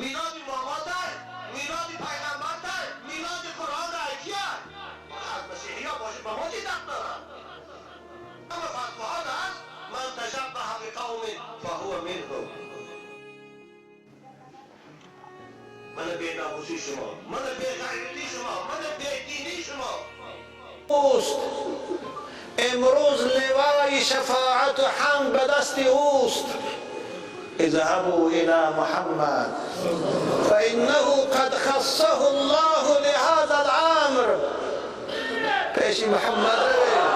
میلاد ماما تر، میلاد پیغمبر تر، میلاد قرآن کیه؟ از مسیحی ها باشه به ما چی دست دارن؟ اما فتواها هست من تشبه بقوم فهو منهم. من بی شما، من بی غیرتی شما، من بی دینی شما. اوست امروز لوای شفاعت هم به دست اوست. اذهبوا الى محمد فانه قد خصه الله لهذا الامر. پیش محمد روید،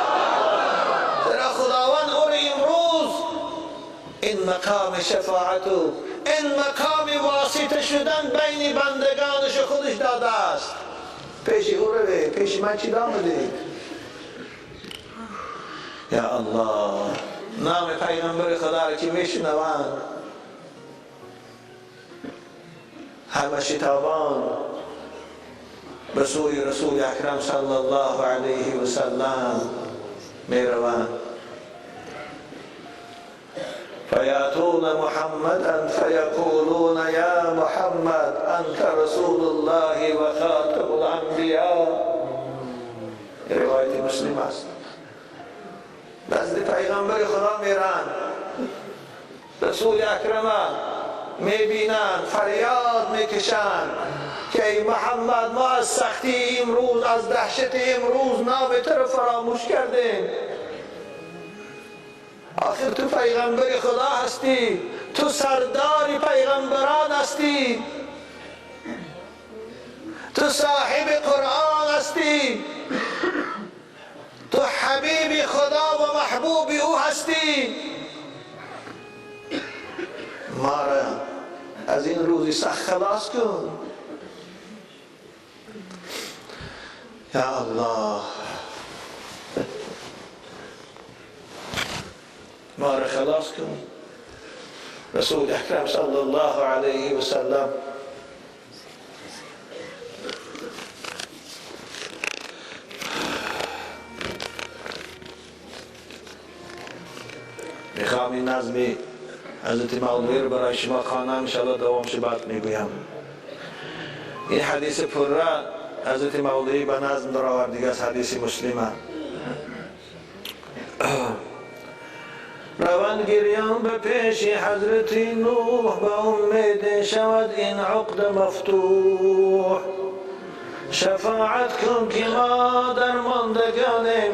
چرا خداوند او امروز این مقام شفاعت و این مقام واسطه شدن بین بندگانش خودش داده است. پیش او روید، پیش من چی دامدید؟ یا الله، نام پیغمبر خدا را که میشنوند همه شتابان به سوی رسول اکرم صلی الله علیه و سلم میروند. فیأتون محمدا فیقولون یا محمد انت رسول الله و خاتم الانبیاء. روایت مسلم است. نزد پیغمبر خدا میرن، رسول اکرم میبینن، فریاد میکشن که ای محمد، ما از سختی امروز، از دهشت امروز نام تو رو فراموش کردیم. آخر تو پیغمبر خدا هستی، تو سردار پیغمبران هستی، تو صاحب قرآن هستی، تو حبیب خدا و محبوب او هستی. ما را از این روزی سخت خلاص کن. یا الله، ما را خلاص کن. رسول اکرم صلی الله علیه و سلم میخوام این نظمی حضرت مولوی رو برای شما خوانم، انشاءالله دوامش بعد میگویم. این حدیث پره حضرت مولوی به نظم در آورده است، حدیث مسلمه. روند گریان به پیش حضرت نوح، به امید شود این عقد مفتوح. شفاعت کن که ما درماندگانیم،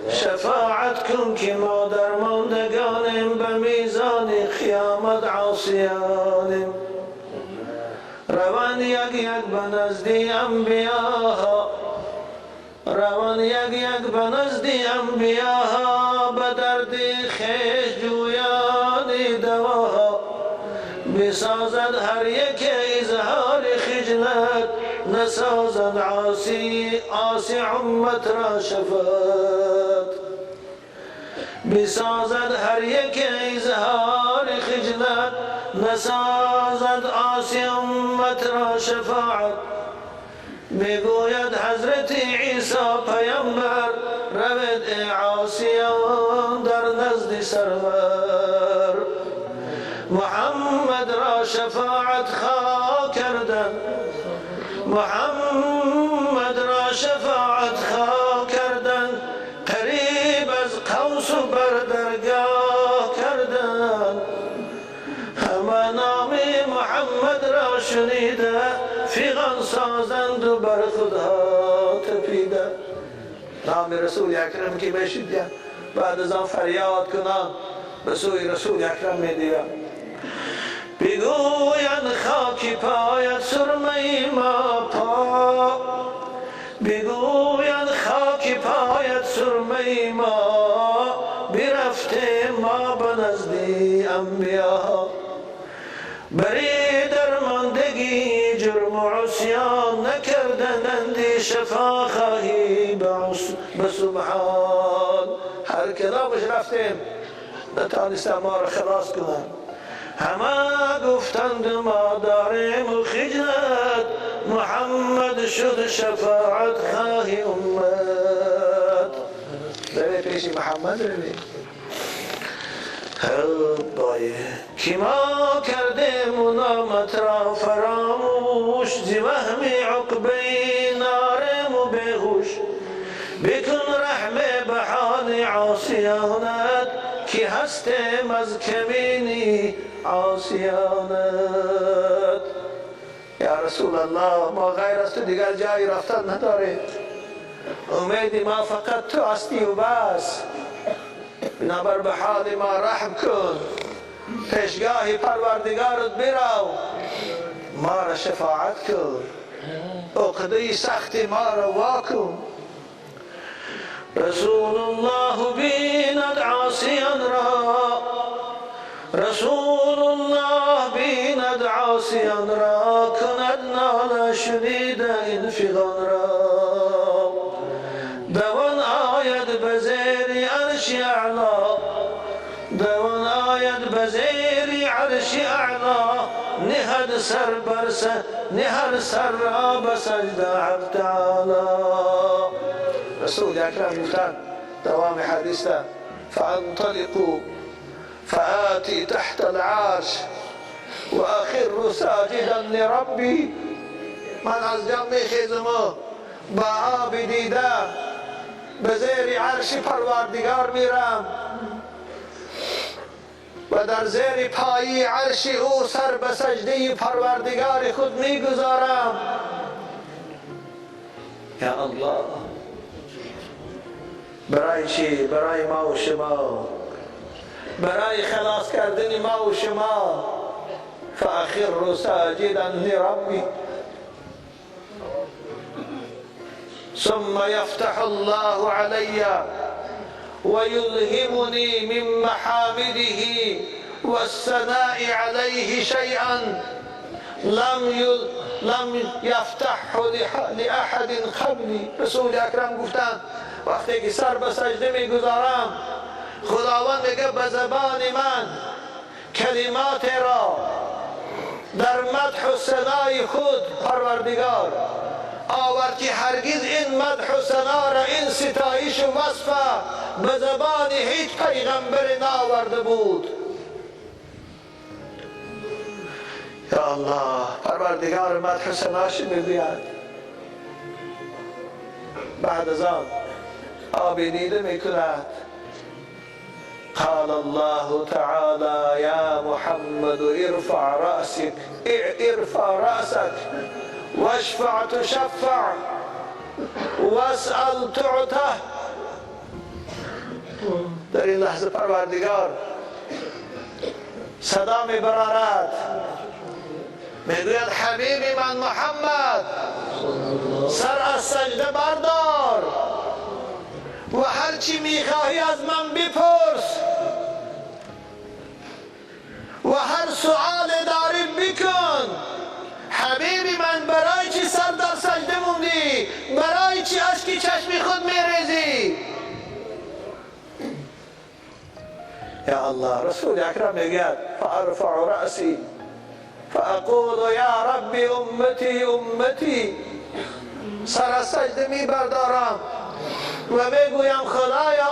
شفاعت کن که ما درماندگانیم، به میزان قیامت عاصیانیم. روان یک یک به نزد انبیاها، روان یک یک به نزد انبیاها، به درد خویش جویان دواها. بسازد هر یک اظهار خجلت، نسازد عاصی عاصی امت را شفاعت. بسازد هر یک اظهار خجلت، نسازد عاصی امت را شفاعت. بگوید حضرت عیسی پیامبر، روید ای عاصیان در نزد سرور. محمد را شفاعت خواه کردن، محمد را شفاعت خواه کردن، قریب از قوس و بر درگاه کردن. همه نام محمد را شنیده، فیغان سازند و بر خودها تپیده. نام رسول اکرم که میشیدن، بعد از آن فریاد کنان به سوی رسول اکرم میدیدن. بگویند خاک پایت سرمه ما پا، بگویند خاک پایت سرمه ما، برفته ما به نزد انبیا. بری درماندگی جرم و عصیان نکردند، شفا خواهی به سبحان. هر کدامش رفتیم نتانستم ما را خلاص کنند. همه گفتند ما داریم و خجلت، محمد شد شفاعت خواهی امت. روی پیش محمد روی بایه که ما کردیم و قیامت را فراموش، ز وهم عقبه نارم و بهوش. بکن رحم به حال عاصیانت، که هستم از کمینی عاصیانت. یا رسول الله، ما غیر از تو دیگر جایی رفتن نداریم. امید ما فقط تو هستی و بس. بنابر به حال ما رحم کن، پیشگاه پروردگارت برو، ما را شفاعت کن، عقده سخت ما را وا کن. رسول الله بیند عاصیان را، رسول الله بیند عاصیان را، کند ناله شنیده این فغان را. دوان آید به زیر عرش اعلا، دوان آید به زیر عرش اعلا، نهد سر بر سر، نهر سر را به سجده حق تعالی. رسول اکرم گفتند دوام حدیث: فانطلقوا فآتي تحت العرش وأخر ساجدا لربي. من از جا میخیزم و با آب دیده به زیر عرش پروردگار میرم و در زیر پایی عرش او سر به سجده پروردگار خود میگذارم. یا الله، برای چی؟ برای ما و شما، برای خلاص کردن ما و شما. فأخر ساجدا لربي. ثم يفتح الله علي ويلهمني من محامده والثناء عليه شيئا لم يفتحه لأحد قبلي. رسول اکرم گفتند وقتی که سر به سجده میگذارم، خداوند میگه به زبان من کلمات را در مدح و ثنای خود پروردگار آورد که هرگز این مدح و ثنا را، این ستایش و وصف به زبان هیچ پیغمبر نآورده بود. یا الله، پروردگار مدح و ثناش میگوید. بعد از آن آب دیده میکند. قال الله تعالى يا محمد ارفع رأسك، ارفع رأسك واشفع تشفع واسأل تعته. در این لحظه پروردگار صدا میبرارد، میگوید حبیب من محمد، سر از سجده بردار و هرچی میخواهی از من بپرس و هر سؤال داری بکن. حبیبی من، برای چی سر در سجده موندی؟ برای چی اشک چشمی خود میریزی؟ یا الله، رسول اکرم میگوید فارفع رأسی فاقول یا ربی امتی امتی. سر از سجده میبردارم و میگویم خدایا